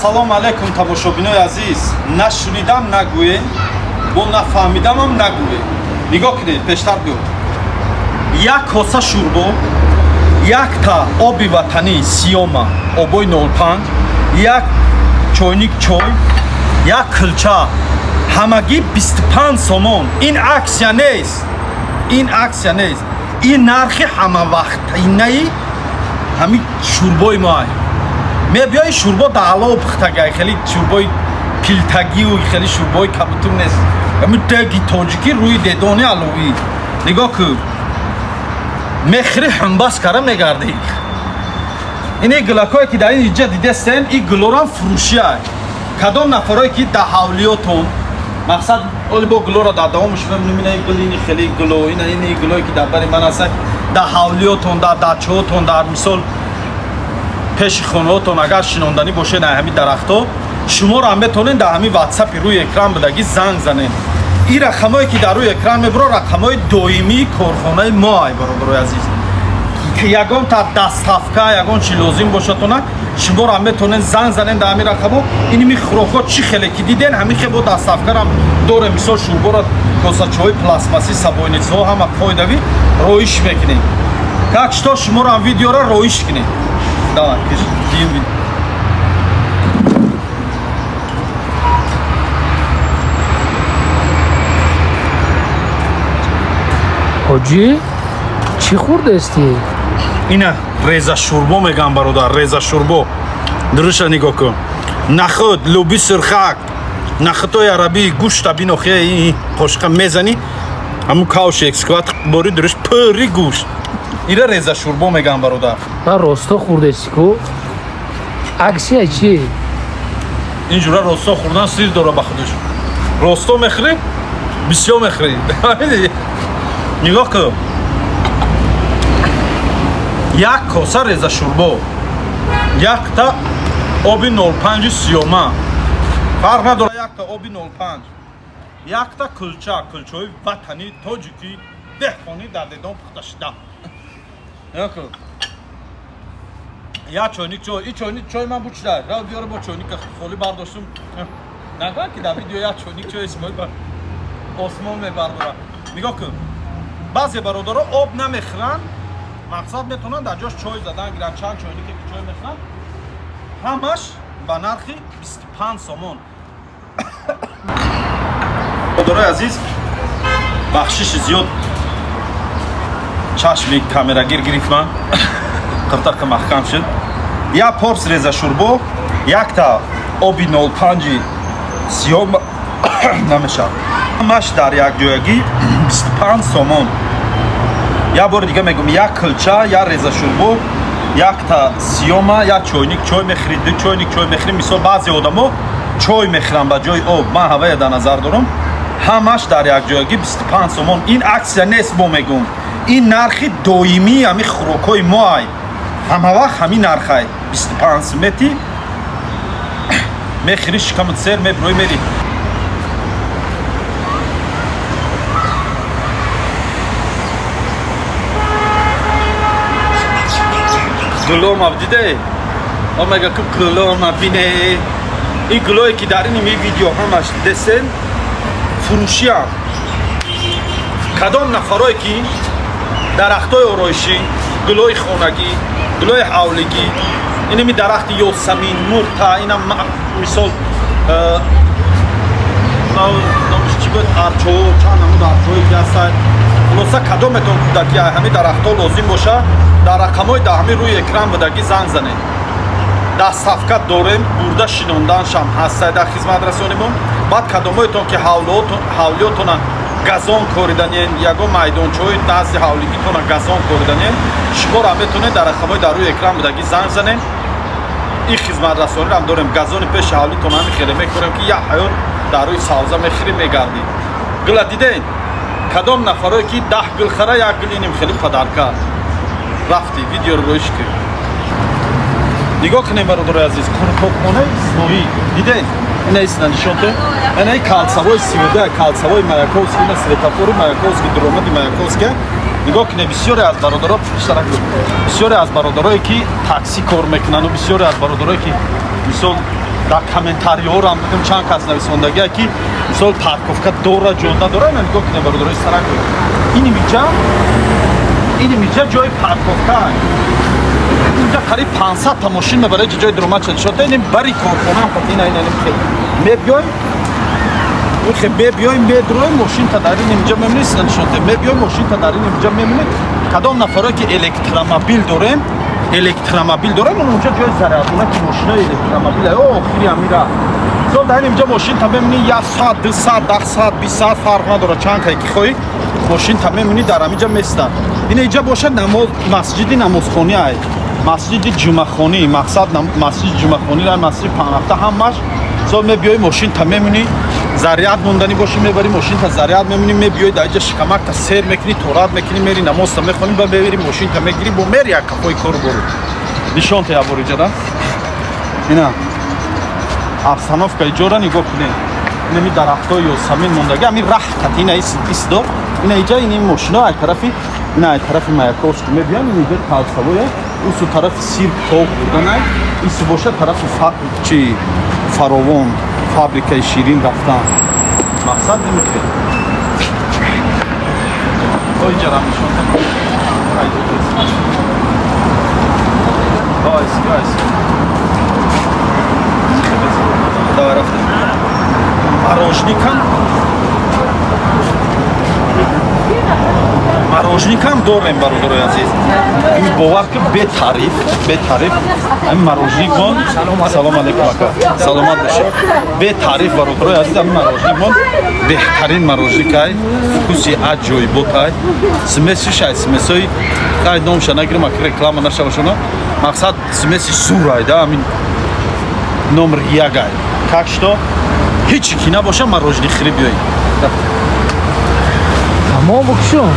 Ассалому алайкум, тамошобинои азиз. Нашунидам нагӯед, бо нафаҳмидамам нагӯед. Нигоҳ кунед, пештар биё. Як коса шӯрбо, якта оби ватанӣ сиёма, обои 05, як чойник чой, як килча, ҳамагӣ 25 сомон. Ин аксия нест, ин аксия нест, ин нархи ҳамавақтинаи ҳамин шӯрбои мо. Мебиёи, шӯрбо даҳло пухтагай, хеле шӯрбои пилтагию хеле шӯрбои кабутум нест. Ҳамин деги тоҷикӣ рӯи дедони аловӣ. Нигоҳ кун, мехӯри, ҳамбас кара мегардӣ. Ини гулакое ки дар ин иҷа дидестен, ин гулорам фурӯшиай. Кадом нафарое ки дар ҳавлиётон, мақсад, оли бо гулоро дар давомаш мебинем. Ина гул, ини хеле гуло, ина ини гулое ки дар бари ман аст. Дар ҳавлиётон, дар дачаҳотон, дар мисол пеши хонаҳотон агар шинонданӣ бошед дар ҳамин дарахтҳо, шуморо метавонед дар ҳамин ватсапи рӯи экран будагӣ занг занед. Ин рақамое ки дар рӯи экран мебуро, рақамҳои доимии корхонаи мо ай, бародарои азиз. Ягон та доставка, ягон чи лозим бошадтона, шуморо метавонед занг занед дар ҳамин рақамҳо. Иними хӯрокҳо чӣ хеле ки диден, ҳамин хел бо доставкарам дорем. Мисол, шӯрборо косачаҳои пластмассӣ, сабойницаҳо, ҳама қоидавӣ роиш мекунем. Так что шуморо ҳам видеоро роиш кунед. Давай, дим. Ҳоҷӣ, чӣ хӯрдаистӣ? Ина реза шӯрбо мегӯям, бародар, реза шӯрбо. Дуруша нигоҳ кун: нахӯд, луби сурхак, нахӯдҳои арабӣ, гӯшта бинохе. Қошиқа мезанӣ, ҳамун кавши экскаватор бори, дуруш пури гӯшт. Ира реза шӯрбо мегӯям, бародар. Ман росто хӯрдаистӣ ку? Аксия чи? Ин ҷура росто хӯрдан сир дора ба худаш. Росто мехӯрӣ, бисёр мехӯрӣ. Нигоҳ кун: як коса реза шӯрбо, якта оби 05 сиёма, фарқ надора, якта оби 05, якта кулча, кулчаҳои ватанӣ тоҷикӣ деҳқонӣ дар дедон пухта шуда. Нигоҳ кун, як чойник чой. И чойник чой ман бучда рав биёра, бо чойника холӣ бардоштум. Нагӯ ки дар видео як чойник чой Исмоил бар осмон мебардора. Нигоҳ кун, баъзе бародаро об намехӯранд, мақсад, метавонанд дар ҷош чой задан гиранд. Чанд чойнике ки чой мехӯранд, ҳамаш ба нархи 25 сомон. Бародарои азиз, бахшиши зиёд, чашми камерагир гирифт, ман қиртақи маҳкам шуд. Як порс реза шӯрбо, якта оби 05 сиём намешавад, ҳамаш дар якҷоягӣ 25 сомон. Як бори дига мегӯм: як килча, як реза шӯрбо, якта сиёма, як чойник чой мехӯрӣ, ду чойник чой мехӯрӣ. Мисол, баъзе одамо чой мехӯранд ба ҷои об, ман ҳавая дар назар дорам. Ҳамаш дар якҷоягӣ 25 сомон. Ин аксия нест, бо мегӯм, ин нархи доимии ҳамин хӯрокҳои мо ай, ҳамавақт ҳамин нархай, 25 сумети мехӯрӣ, шикамат сер, мебирои, мери. Гулома диде, омега ку гулома бине. Ин гулое ки дар ин видео ҳамаш дидесен, фурӯшиам. Кадом нафарое ки дарахтҳои ороишӣ, гулои хонагӣ, гулои ҳавлигӣ, инами дарахти ёсамин, мурта, ина мисол, номиш чӣ буд, арчо, чанд намуд арчое ки ҳастанд, хулоса, кадометон ки ҳамин дарахтҳо лозим боша, дар рақамҳои дар ҳамин рӯи экран будагӣ занг занед. Доставка дорем, бурда шинонданшам ҳастад дар хизматрасонимон. Баъд кадомҳоятон ки ҳавлиётона газон кориданен, ягон майдончаҳои назди ҳавлигитона газон кориданен, шуморо метавонед дар рақамҳои дар рӯи экран будагӣ занг занед. Ин хизматрасонирам дорем. Газони пеши ҳавлитон ҳами хеле мекорем, ки як ҳаёт дар рӯи савза мехӯрӣ, мегардӣ. Гула диден? Кадом нафарое ки 10 гул хара, як гул иним хеле подарка. Рафти, видеоро роиш кун. Нигоҳ кунем, бародарои азиз, қуртобхонаи Исмоил диден? Ина исна нишонте, ина калсавои сиёда, калсавои Маяковский, ина светофори Маяковский, дуромади Маяковский. Нигоҳ кунед, бисёре аз бародаро, бисёре аз бародарое ки такси кор мекунанду, бисёре аз бародарое ки мисол Дар комментариҳорам дидем, чанд кас нависондагия, ки мисол парковка дора, ҷода дора. Ина нигоҳ кунед, бародарои, сарак. Ин инҷа ҷои парковка, инҷа қариб 500 та мошин мебарад. Ҷои дуромад шуда, ин бари корхона ина ина мебиёй, хе мебиёй, медрои, мошинта дар ин инҷа мемонӣ, нишонте, мебиёй, мошинта дар ин инҷа мемонӣ. Кадом нафаре ки электромобил дорем, онҷа ҷои зарядхона, ки мошинои электромобил охири амира. Мисол, дар ин инҷа мошинта мемонӣ, 1 соат, 2 саат, 10 саат, 20 саат, фарқ надорад, чанд кай ки хоҳӣ, мошинта мемонӣ, дар ҳаминҷа местанд. Ина инҷа бошад намоз, масҷиди намозхонӣ ай, масҷиди ҷумъахонӣ. Мақсад масҷиди ҷумъахонӣ, масҷиди панҳафта ҳамаш. Мисол, мебиёй, мошинта мемонӣ, заряд монданӣ бошӣ, мебарӣ, мошинта заряд мемонӣ, мебиёй, дар инҷа шикамакта сер мекунӣ, торат мекунӣ, мери, намозта мехонӣ, ба мебери, мошинта мегирӣ, бо мери як кафои кору бору. Нишонта як бор иҷада. Ина обстановка иҷора нигоҳ кунед. Инами дарахтҳои ёсамин мондаги, ами раҳ кати ина исто. Ина иҷа ин мошино ай тарафи, ина ай тарафи Маяковский мебиён, ин иҷа талсавоя, усу тарафи сирк тов бурданай, ису боша тарафи чи Фаровон, фабрикаи ширин рафтан. Мақсад намехел. Иҷарам нишон. Guys, guys. Давай, рафтем. Морожникам дорем, бародарои азиз. Ин бовар ки бетариф, бетариф. Ҳамин морожник мон. Салом алейкум, ака. Саломат бошед. Бетариф, бародарои азиз, ҳамин морожник мон беҳтарин морожник ай, вкус и аҷоибот ай. Смесь иш ай, смесь ои ай, номша нагирем, аки реклама нашавашона. Мақсад, смесь и сур ай да, ҳамин номер як ай. Так что ҳеҷ ки набоша, мороженое хӯри, биёед. Тамом букшун.